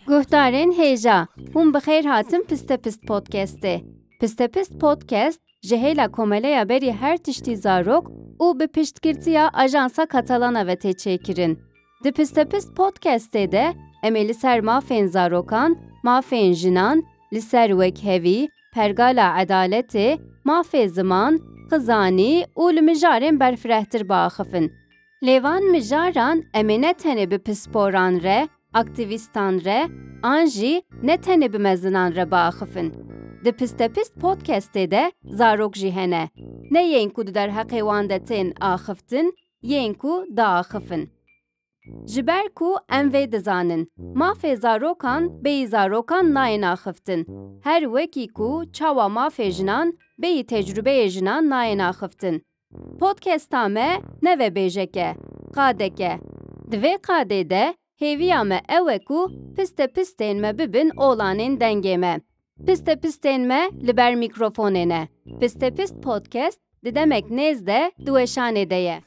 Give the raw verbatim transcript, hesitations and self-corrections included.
Guhdarên hêja, hûn bi xêr hatin Pistepist Podcastê. Pistepist Podcast ji hêla Komeleya Berî Her Tiştî Zarok û bi piştgirtiya Ajansa Catalana ve tê çêkirin. Di Pistepist Podcastê de em ê li ser mafên zarokan, mafên jinan, li ser wekhevî, pergala edaletê, mafê ziman, xizanî û li mijarên berfirehtir biaxifin. Lê van mijaran em ê ne tenê bi pisporan re, aktîvîstan re, an jî ne tenê bi mezinan re biaxifin. Di Pistepist Podcastê de zarok jî hene. Ne yên ku di derheqê wan de tên axiftin, yên ku diaxifin. Ji ber ku em vê dizanin, mafê zarokan bêyî zarokan nayên axiftin. Her wekî ku çawa mafê jinan bêyî tecrûbeyê jinan nayên axiftin. Podcasta me ne vebêjek e, qadek e. Di vê qadê de hêviya me ew e ku pistepistên me bibin olanên dengê me. Pistepistên me li ber mîkrofonê ne. Pistepist Podcast di demek nêz de di weşanê de ye.